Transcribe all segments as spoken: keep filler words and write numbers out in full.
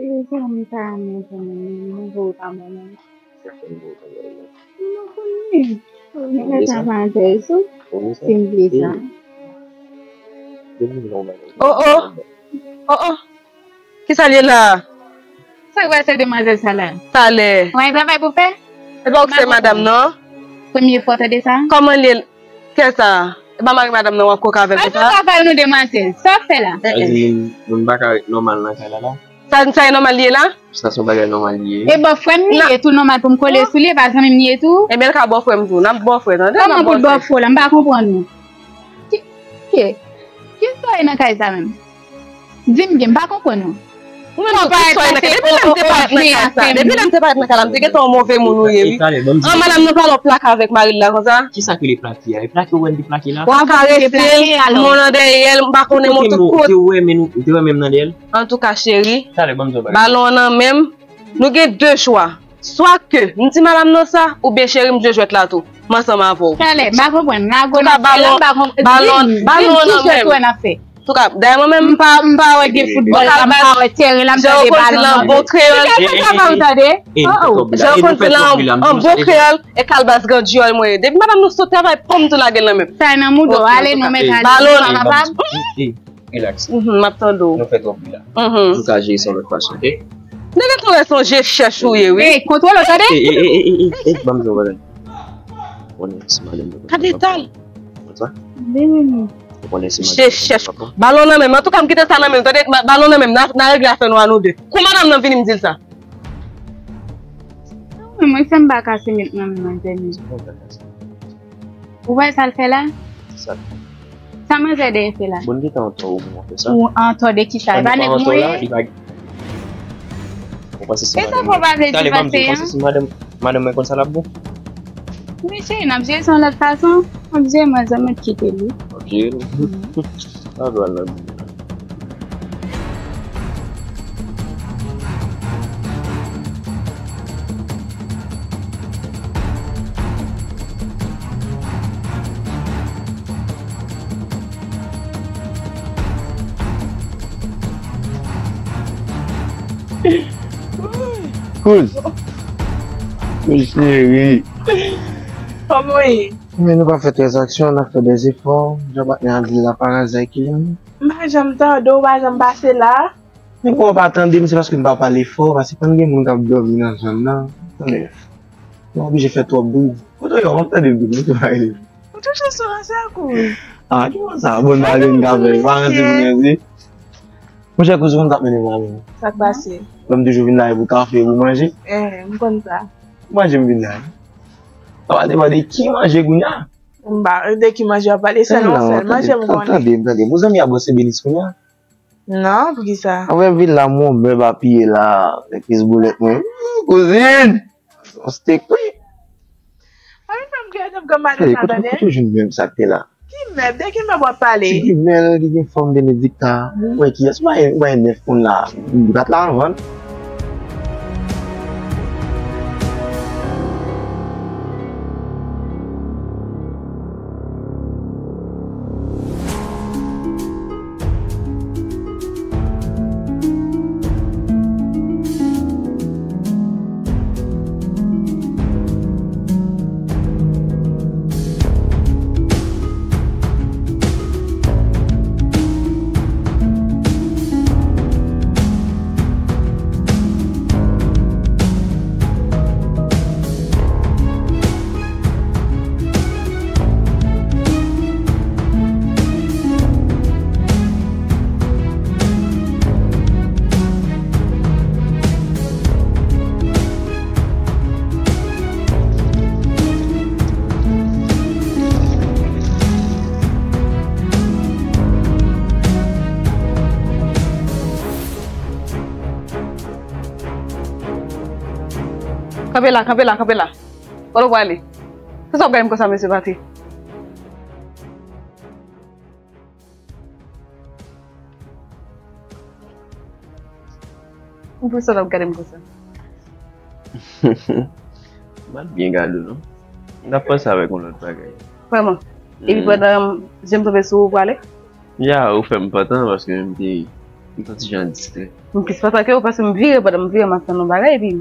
Mezanmi, pa renmen zanmi m, mwen voye w pa mwen menm. Sa fè m voye w pa mwen menm? M pa konnen. Mwen mèt ap antre sou si m vle sa. Oh, oh. Oh, oh. Kisa l ye la? Sa k pase demwazèl sa la? Talè. Ou gen travay pou fè? E pa ou ki se madanm nan? Premye fwa w tande sa? Kòman l ye? Kè sa? E pa mari madanm nan w ap koke avè l konsa? Al fè travay ou non demwazèl. Sa w ap fè la? Eh, eh. Moun, moun pa ka ret nòmal nan kay la la. Sa, sa e nòmal li ye la? Sa se yon bagay nòmal li ye. E bòfrè m li ye tou, nòmal pou m kole sou li, e pa zanmi m li ye tou? Ebyen, l ka bòfrè m tou. N ap bòfrè, tande? Kòman pou l bòfrè w la? M pa konprann ou. Ki, ki, ki sa w ye nan kay sa menm? Di m byen, m pa konprann ou. Ou menm tou, ki sa w ye nan kay? Depi lè m te parèt nan kay sa, depi lè m te parèt nan kay la, m te gentan yon move moun ou ye, wi. An, madanm nan pa lòt plake avèk mari l la konsa. Kisa ki le plake a? E plake ou wè m te plake la? W ap karese l, men w nan dèyè l, m pa konnen mwen tout kote. Ou te wè men nou, ou te wè men m nan dèyè l? Antouka, cheri, balon an nan men m. Nou gen de chwa. Swa ke m di madanm nan sa, oubyen cheri, m jwe jwèt la tou. M ansanm avè w. Talè, m pa konprann. Antouka, balon, balon, balon an nan men m. Antouka, dayè mwen menm, m pa, m pa wè gen foutbòl la, m pa wè teren la, m tande balon nan men m. Jan w konn di la an bon kreyòl. Jan w konn di la an bon kreyòl, e kalbas grandyòl mwen ye. Depi madanm nou sot travay, pòm tou lage l nan men m. Sa nan mouda w, ale non, mèt ale, ou pa kapab. Relax. Mhm, m ap tande w. Nou fè twòp bri la. Mhm. Nou ka jere sa yon lòt fason, oke? Nèg la tou wè se yon je chèch ou ye, wi. Ey, kontwole w, tande? Ey, ey, ey, ey, ey, ey, ban m di w yon bagay. Ou konnen si madanm mwen konn sa l ap fè. Ka detal. Ou konn sa? Vini. Ou konnen si madanm mwen konn sa l ap fè. Je chèch. Balon nan men m. Antouka, m kite sa nan men m, tande? Ba-, balon nan men m. N a, n a regle afè nou a nou de. Kou madanm nan vini m di l sa. Mwen, mwen, sa m pa kase met nan men manzè menm. Ou wè sa l fè la? Sa l fè. Sa manzè dèyè fè la? Bon, li te antò ou pou w fè sa. Ou antò de kisa? E pa nèg mwen ye? Ou panse se madanm mwen? Talè, ban m di w, ou panse se madanm, madanm mwen konn sa l ap bon? Wi, cheri, n ap jere sa yon lòt fason. N ap jere manzè, mwen kite li. W ap jere li? Sa dwòl nan. Kouz. Kouz cheri. Kòman w ye? Men nou pa fè trè aksyon, n ap fè dè efò. Jan patnè a di l la, pa raze ki li menm. M pa janm tande w, w pa janm pase la. Men kòman w pa tande m, se paske m pa pale fò, paske konn gen moun k ap dòmi nan zòn nan. Tande. Nou oblije fè twòp bri. Kote w ye? M ap tande bri, kote w pa rele. Ou touche sou anse akoz. Ah, ki moun sa? Bon, m pa gen kafe, pa ranse pou mwen di. Monchè, kouz, ou konn sa k mennen m la menm? Sa k pase? Lè m toujou vin la e pou kafe, pou manje. Eh, m konn sa. Manje m vin la. Sa pa depann de ki manje kounye a. M pa de ki manje w ap pale, sèl yon sèl manje m konnen. Tande, tande. Pou zanmi a bò se benis kounye a. Non, poukisa? Apre m vin la, m wè yon mèb apiye la, epi boulèt mwen. Kouzin! Yon stek, wi. Pa vin fè m kriye tankou grann madanm nan, tande. Kote w jwenn mèb sa k te la? Ki mèb? De ki mèb w ap pale? Ti grimèl ki gen fòm benedikta. Ou wè kiyès? Ou pa gen, ou pa gen nèf poun la. Ou bat la anvan. Kanpe la, kanpe la, kanpe la. Kote w prale? Kisa w ap gade m konsa, mesye Pati? Poukisa w ap gade m konsa? M pa t byen gade w, non. M t ap panse avèk yon lòt bagay. Vrèman? Epi pandan je m tonbe sou ou, ou prale? Ya, ou fè m pantan paske m te, M santi jan distrè. M plis kontan ke ou, paske m vire, pandan m vire, m ap tann yon bagay, epi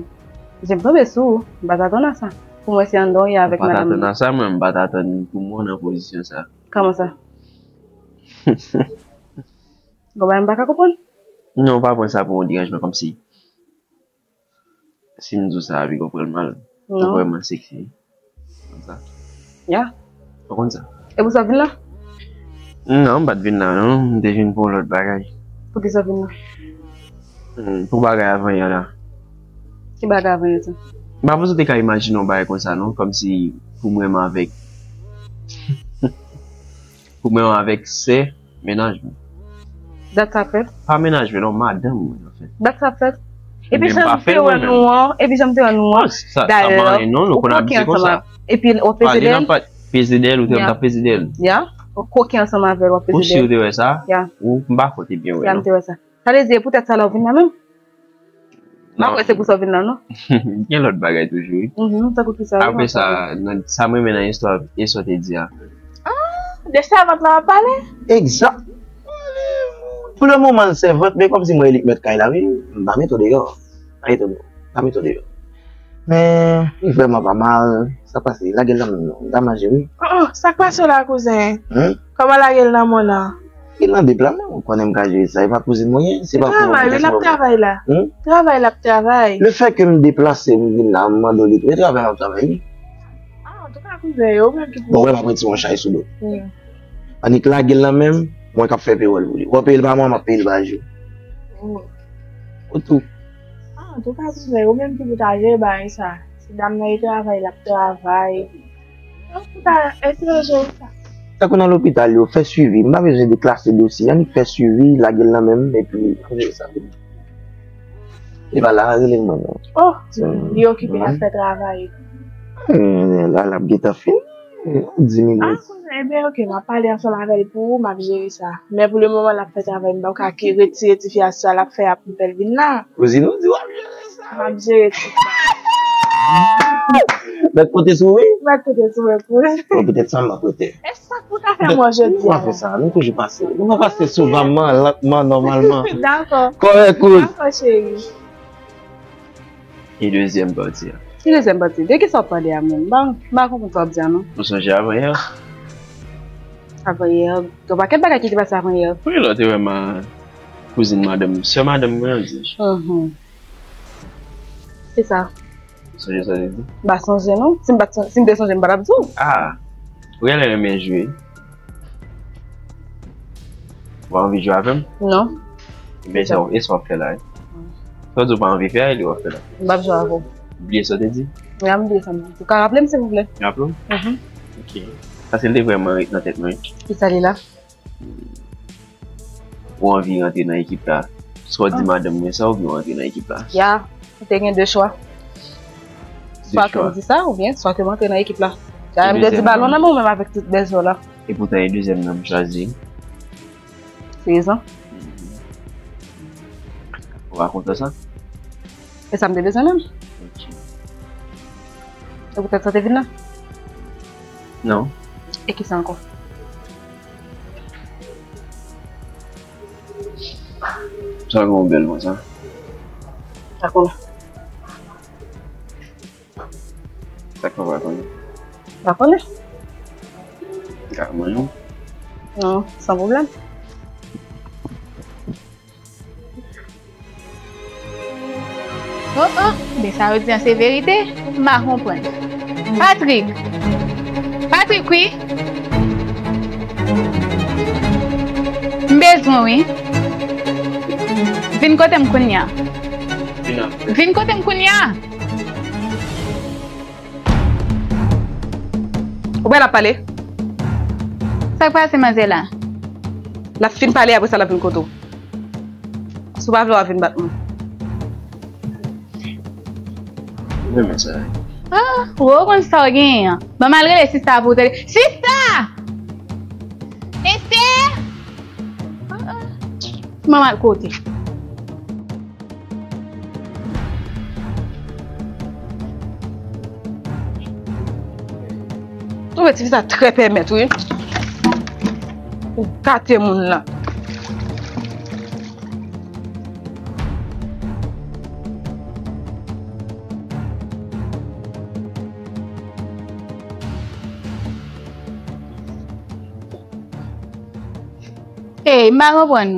je m tonbe sou ou. M pa t atann a sa. Pou mwen, se anndan w ye avèk madanm nan. Ou pa t atann a sa, mwen, m pa t atann pou mwen nan pozisyon sa. Kòman sa? Gon bagay m pa ka konprann? Non, ou pa pran sa pou yon deranjman, kòmsi si m di w sa, ap konprann mal. Non. Ou vrèman seksi. Konn sa? Ya. Ou konn sa? E pou sa w vin la? Non, m pa t vin la, non. M te vin pou yon lòt bagay. Pou ki sa w vin la? Hmm, pou bagay avanyè la. Ki bagay avanyè sa? M pa panse w te ka imajine yon bagay konsa, non. Kòmsi pou m renmen avèk Pou mwen avèk sè mennaj mwen. Dat sa fèt? Pa mennaj mwen, non, madanm mwen, anfèt. Dat sa fèt? Epi jan m te wè nou an, epi jan m te wè nou an, dayè, ou koken ansanm avè l. Epi w ap peze dèyè l? Peze dèyè l, ou te wè m t ap peze dèyè l. Ya, ou koken ansanm avè l, w ap peze dèyè l. Ou si ou te wè sa? Ya. Ou, m pa fò te byen wè, non. Ya, m te wè sa. Sa vle di, e poutèt sa la w vin la menm? M pa kwè se pou sa w vin la, non. Gen lòt bagay toujou, wi. Mhm, tankou ki sa, wi, apre sa, nan, sa m renmen nan istwa, e sa w te di a. Ah, de sèvant la w ap pale? Egzak. Pou le moman, l sèvant, men kòmsi mwen, li k mèt kay la, wi. M pa mete w deyò. Pa mete w deyò. Pa mete w deyò. Men, li vrèman pa mal. Sa pase, lage l nan men m non. M ta manje, wi. Oh, oh, sa k pase w la, kouzen? Hmm? Kòman lage l nan men w la? Lage l nan dep la, men ou konnen m ka jere sa. E pa kouzin mwen ye, se pa pou mwen. Travay, wi, l ap travay la. Hmm? Travay, l ap travay. Le fè ke m deplase, m vin la, m mande w li tou. E travay m ap travay, wi. Ah, antouka, kouzen, e ou menm ki pou... Bon, wè, m ap retire yon chay sou do. Hmm. Annik lage l nan men m, mwen k ap fè pewòl pou li. Ou ap peye l pa mwa, m ap peye l pa jou. Hmm. Ou tou. Ah, antouka, kouzen, ou menm ki pou ta jere bagay sa. Si dam nan e travay, l ap travay. Ou pou ta eseye jere sa. Tankou nan lopital yo, fè swivi. M pa bezwen deklase dosye. Annik fè swivi, lage l nan men m, epi ann jere sa. E pa la, rele m mwen non. Oh, li okipe, l ap fè travay. Hmm, la, l ap gentan fini. Di minit. Ah, kouzen, ebyen, oke, m ap pale ansanm avè l pou ou, m ap jere sa. Men pou le moman, l ap fè travay, m pa ka retire tifi a sa l ap fè a pou m fè l vin la. Kouzin ou di w ap jere sa. M ap jere tout sa. Mèt pote sou ou, wi. Mèt pote sou mwen, kouzen. Bon, petèt sa m ap rete. E sa k pou ta fè mwen jodi a? Nou pa fè sa, nou toujou pase. Nou pa pase souvanman, lantman, nòmalman. Dakò. Kòrèk, kouz. Dakò, cheri. E dezyèm pati a? Ki dezyèm pati? De ki sa w ap pale a menm? M pa, m pa konprann sa w ap di a non. Ou sonje avanyè? Avanyè? Gen yon pakèt bagay ki te pase avanyè. Wi, lè w te wè ma kouzin madanm, sè madanm mwen an di. Mhm. Ki sa? Ou sonje sa w te di? M pa sonje non. Si m pa t son-, si m te sonje, m pa t ap di w. Ah, ou genlè renmen jwe. Ou anvi jwe avè m? Non. Ebyen, e sa w ap fè la, wi. Sa w di w pa anvi fè a, e li w ap fè la. M p ap jwe avè w. Bliye sa w te di? Ya, m bliye sa m te di. Ou ka raple m, silvouplè? Raple w? Mhm. Ok. Paske l te vrèman ret nan tèt mwen. Ki sa li la? Ou anvi rantre nan ekip la? Swa w di madanm mwen sa, oubyen w rantre nan ekip la? Ya, ou te gen de chwa. Swa ke m di sa, oubyen swa ke m rantre nan ekip la. Dayè, m te di balon nan men w menm avèk tout bèl jwè w la. Epoutan, e dezyèm nan m chwazi. Sezon. Ou pa kontan sa? E sa m te bezwen menm. Ok. E poutèt sa w te vin la? Non. E ki sa ankò? Sa gen yon bèl konsa. Sa konnen. Sa k fè w pa konnen? Pa konnen. Ka mwen non. Non, san pwoblèm. Oh, oh, men sa yo di an se verite? M pa konprann. Patrick! Patrick, wi! M bezwen w, wi. Vin kote m kounye a. Vin kote m kounye a! Ou wè l ap pale? Sa k pase, manzè la? L ap fin pale, apre sa, l ap vin kote w. Si w pa vle, w ap vin bat mwen. Mwen renmen sa. Ah, ou konn sa w genyen an. Ban m al rele sista pou w tande. Sista! Esther! Ah, ah. Manman l kote? Ou wè tifi sa trè pèmèt, wi. Ou gate moun lan. Ey, m pa konprann.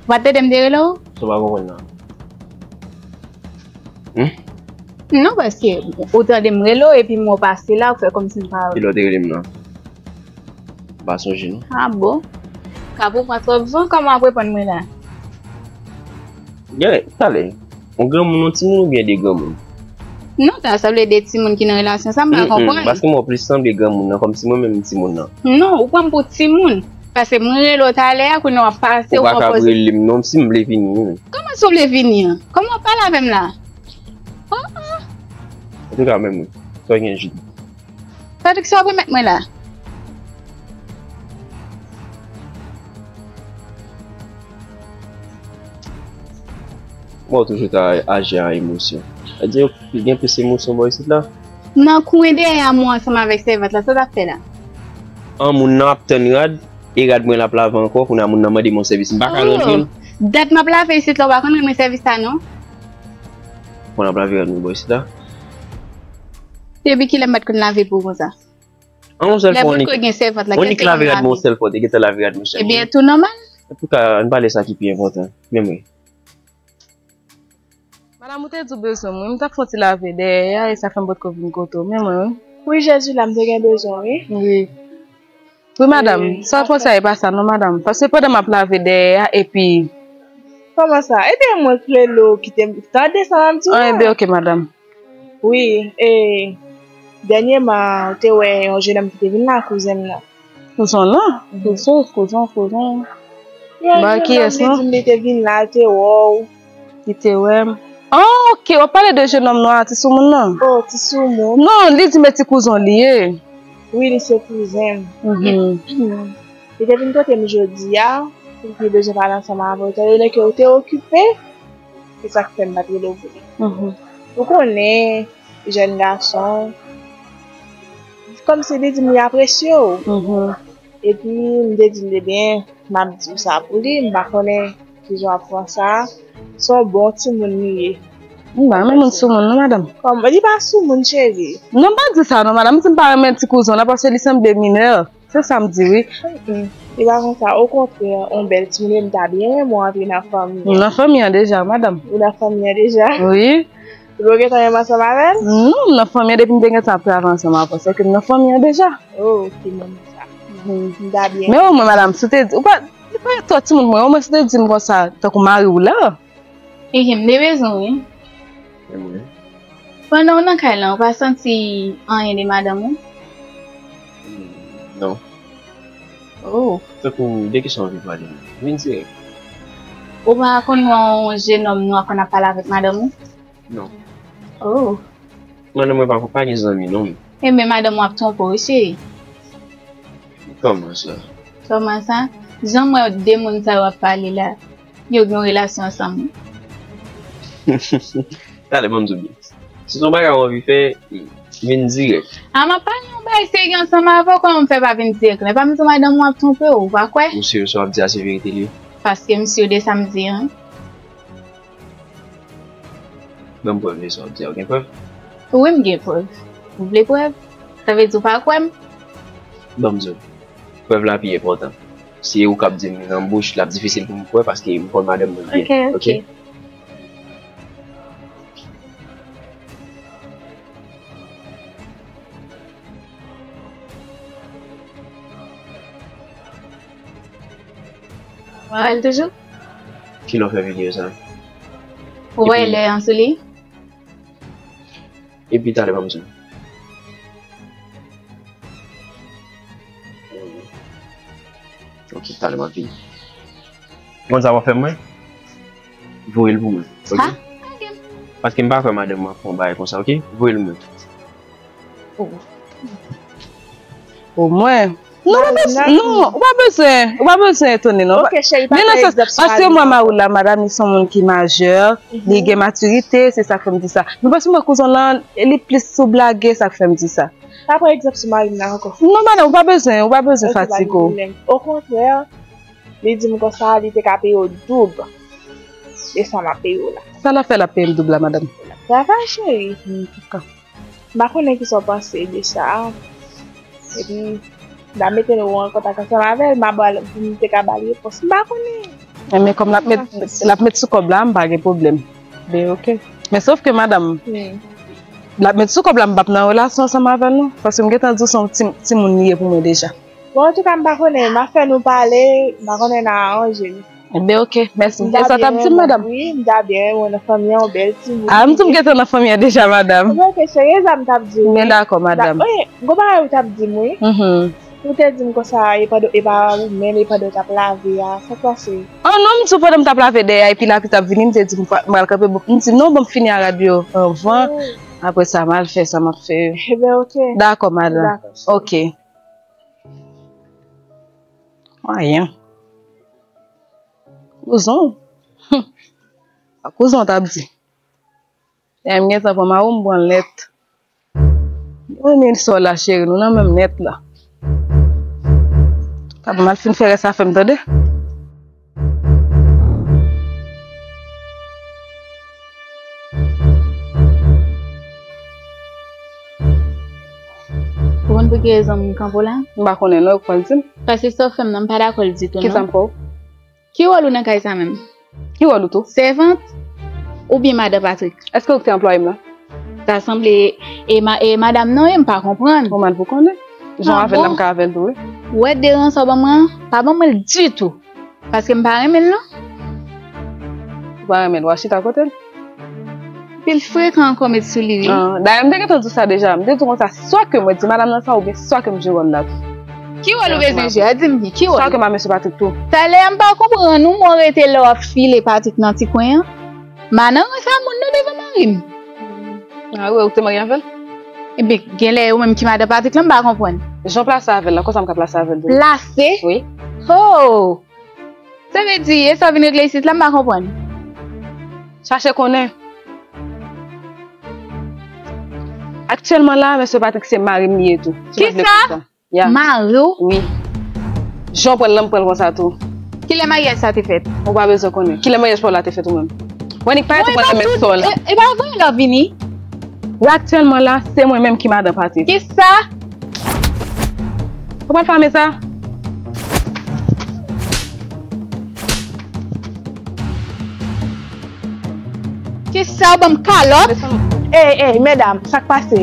Ou pa t tande m te rele w? Sa w pa konprann nan? Hmm? Non, paske ou tande m rele w epi m wè w pase la, ou fè kòmsi m pa wè. Kilè w te rele m nan? M pa sonje non. Ah bon? Ka pou pran twòp van, kòman w ap reponn mwen la? Gen, talè. Yon granmoun, yon timoun oubyen de granmoun? Non, ta sanble de timoun ki nan relasyon sa, m pa konprann. Paske mwen plis sanble granmoun nan, kòmsi mwen menm m timoun nan. Non, ou pran m pou timoun. Paske mwen rele w talè a, kounye a w ap pase, ou pa ka pran poz. Ou pa ka rele m non, si m vle vini wi. Kòman si w vle vini an? Kòman w ap pale avè m la? Oh, oh. Antouka, menm wi. Sa w gen jidi? Patrick, sa w ap remèt mwen la? Mwen toujou ta aji an emosyon. Sa di yo gen plis emosyon bò isit la? Nan kwen dèyè a mwen ansanm avèk sèvant la, sa w t ap fè la? An moun nan ap tann rad, e rad mwen l ap lave ankò, kounye a moun nan mande mwen sèvis. M pa ka rann li. Oh, dat m ap lave isit la, ou pa konn rann mwen sèvis sa non? Mwen ap lave rad mwen bò isit la. Depi kilè m pa t konn lave pou konsa? An yon sèl fwa, Lè potko gen sèvant la, kèlke konn lave. Mwen nik lave rad mwen yon sèl fwa, te gentan lave rad mwen chak jou. Ebyen, tou nòmal. Antouka, ann pale sa ki pi enpòtan. Menm wi. Madanm, ou te di w bezwen mwen, m t ap fè yon ti lave dèyè a, e sa fè m potko vin kote w, men mwen wi. Wi, Jezi la, m te gen bezwen w, wi. Wi. Wi, madanm, sa w fè sa, e pa sa non, madanm. Paske pandan m ap lave dèyè a, epi Kòman sa? Ebyen, mwen k rele w, kite m tande sa m ap di w la. Ah, ebyen, oke, madanm. Wi, e, dènyèman, ou te wè yon jenòm ki te vin la, kouzen m nan. Kouzen w lan? Kouzen, kouzen, kouzen. Yon jenòm, li di m li te vin la, li te wè w. Li te wè m. Ah, oke, w ap pale de jenòm nwa a, ti soumoun nan? Oh, ti soumoun. Non, li di m e ti kouzen w li ye. Wi, li se kouzen m. Mhm. Li te vin kote m jodi a, pou l te bezwen pale ansanm avè w, etan done ke w te okipe, se sa k fè m pa t rele w pou li. Mhm. Ou konnen, jèn gason, kòmsi li di m li apresye w. Mhm. Epi, m te di l, ebyen, m ap di w sa pou li, m pa konnen kijan w ap pran sa. Se yon bon timoun li ye. M pa renmen moun soumoun non, madanm. Kòman? Li pa soumoun, cheri. Non, m pa di sa non, madanm. M di m pa renmen ti kouzen w lan, paske li sanble minè. Se sa m di, wi. Mm-mm. Li pa konsa. Okontrè, yon bèl timoun, e m ta byen renmen w antre nan fanmi an. M nan fanmi an deja, madanm. Ou nan fanmi an deja? Wi. Ou gentan renmen ansanm avè l? Non, m nan fanmi an, depi m te gentan ap travay ansanm avè w, se ke m nan fanmi an deja. Oh, ok, m renmen sa. Mhm. M ta byen. Men omwen, madanm, si w te di, ou pa, li pa twò timoun, mwen, omwen si w te di m konsa, tankou mari w la. Ehe, m te bezwen w, wi. E mwen? Pandan w nan kay lan, ou pa santi anyen de madanm ou? Non. Oh. Tankou, de kisa w vin pale la? Vin dirèk. Ou pa konn wè yon jenòm nwa konn ap pale avèk madanm ou? Non. Oh. Madanm mwen pa, pa gen zanmi, non. Enben, madanm ou ap twonpe w, wi, cheri. Kòman sa? Kòman sa? Jan m wè de moun sa yo ap pale la, yo gen yon relasyon ansanm. Talè, ban m di w byen. Si se yon bagay w anvi fè, vin dirèk. A, m ap pale yon bagay serye ansanm avè w, kòman m fè pa vin dirèk la? Epa m di w madanm ou ap twonpe w, ou pa kwè? Ou si sa w ap di a se verite li ye? Paske m si de sa m di an. Ban m prèv de sa w ap di a, ou gen prèv? Wi, m gen prèv. Ou vle prèv? Sa vle di ou pa kwè m? Ban m di w. Prèv la pi enpòtan. Si e ou k ap di m li nan bouch, l ap difisil pou m kwè paske m konn madanm mwen byen. Ok, ok. Ok? Ou wè l toujou? Kilè w fè videyo sa? Ou wè lè an sou li? Epi talè, ban m di w. Ok, talè m ap vini. Konn sa w ap fè mwen? Voye l pou mwen, ok? Ha? Ok. Paske m pa kwè madanm mwen ap fè yon bagay konsa, ok? Voye l mwen. Oh. Omwen. Non, ou pa bez-, non, ou pa bezwen, ou pa bezwen etone, non. Ok, cheri, pa pran egzanp sou mari w. Paske mwen, mari w la, madanm, li se yon moun ki majè, li gen matirite, se sa k fè m di sa. Men paske mwen, kouzen w lan, li plis sou blage, sa k fè m di sa. Pa pran egzanp sou mari m nan ankò. Non, madanm, ou pa bezwen, ou pa bezwen fatige w. Ok, pa gen pwoblèm. Okontrè, li di m konsa, li te ka peye w doub de sa m ap peye w la. Sa l ap fè, l ap peye m doub la, madanm? L ap travay, cheri. Hmm, dakò. M pa konnen kisa w panse de sa. Epi, M ta mete nou an kontak ansanm avè l, m a ba l, pou m te ka ba l repons. M pa konnen. Men kòm l ap met, l ap met sou kòb la, m pa gen pwoblèm. Ben, oke. Men sòf ke madanm, hmm, l ap met sou kòb la, m p ap nan relasyon ansanm avè l, non. Paske m gentan di w se yon ti, timoun li ye pou mwen deja. Bon, antouka, m pa konnen, m ap fè nou pale, m pa konnen n a aranje l. Enben, oke, mèsi. E sa w t ap di m, madanm? Wi, m ta byen renmen w nan fanmi an, yon bèl timoun. Ah, m tou m gentan nan fanmi an deja, madanm. Enben, oke, cheri, e sa m t ap di w, wi. Men dakò, madanm. Wi, gwo bagay ou t ap di m, wi. Mhm. Ou te di m konsa, e pandan, e pa ou menm, e pandan w t ap lave a, sa k pase? Oh non, m di w pandan m t ap lave dèyè a, epi lapli t ap vini, m te di m pa, m pral kanpe, bon, m di non, bon, m fini a rad yo anvan, apre sa, m al fè sa m ap fè yo. Enben, oke. Dakò, madanm. Dakò, cheri. Oke. Anyen. Kouzon. Hum. Sa kouzon t ap di. E m gentan pran mawo, m pran l nèt. Mwen menm sò la, cheri, nou nan menm nèt la. Papa m al fin fè rès afè m, tande. Ou konn pou ki rezon m kanpe w la? M pa konnen non, ou pral di m. Paske sa w fè m nan, m pa dakò l ditou non. Kisa m fè w? Ki wòl ou nan kay sa menm? Ki wòl ou tou? Sèvant? Oubyen madan Patrick? Èske ou te anplwaye m la? Ta sanble e, ma, e madanm nan ye, m pa konprann. Ou mal pou konnen. Jan w avè l la, m ka avè l tou, wi. Ou wè deran sa w ban mwen an? Pa ban mwen l ditou. Paske m pa renmen l non. Ou pa renmen l, w a chita kote l. Epi l frekan ankò met sou li, wi. Ah, dayè, m te gentan di w sa deja. M te di w konsa, swa ke mwen di madanm nan sa, oubyen swa ke m jwe wòl la tou. Ki wòl ou bezwen jwe a? Di m byen, ki wòl? Swa ke m a mesye Patrick tou. Talè a m pa konprann ou, mwen rete lè w ap file Patrick nan ti kwen an. Madanm sa moun nan devan mari m. Ah wi, ou te marye avè l? Ebyen, genlè ou menm ki madan Patrick la, m pa konprann. Jan w plase avè l la, konsa m ka plase avè l tou. Plase? Wi. Ho! Sa vle di, e sa w vin regle isit la, m pa konprann. Chache konnen. Aktyèlman la, mesye Patrick se mari m li ye tou. Kisa? Ya. Mari w? Wi. Jan w pran l lan, m pran l konsa tou. Kilè maryaj sa te fèt? Ou pa bezwen konnen. Kilè maryaj pa w la te fèt ou menm? Mwen nik parèt ou pral renmen sò w la. E, e pa vre lè w vini. Wi, aktyèlman la, se mwen menm ki madan Patrick. Kisa? Ou pral fame sa? Kisa w ban m kalòt? Ey, ey, medam, sa k pase?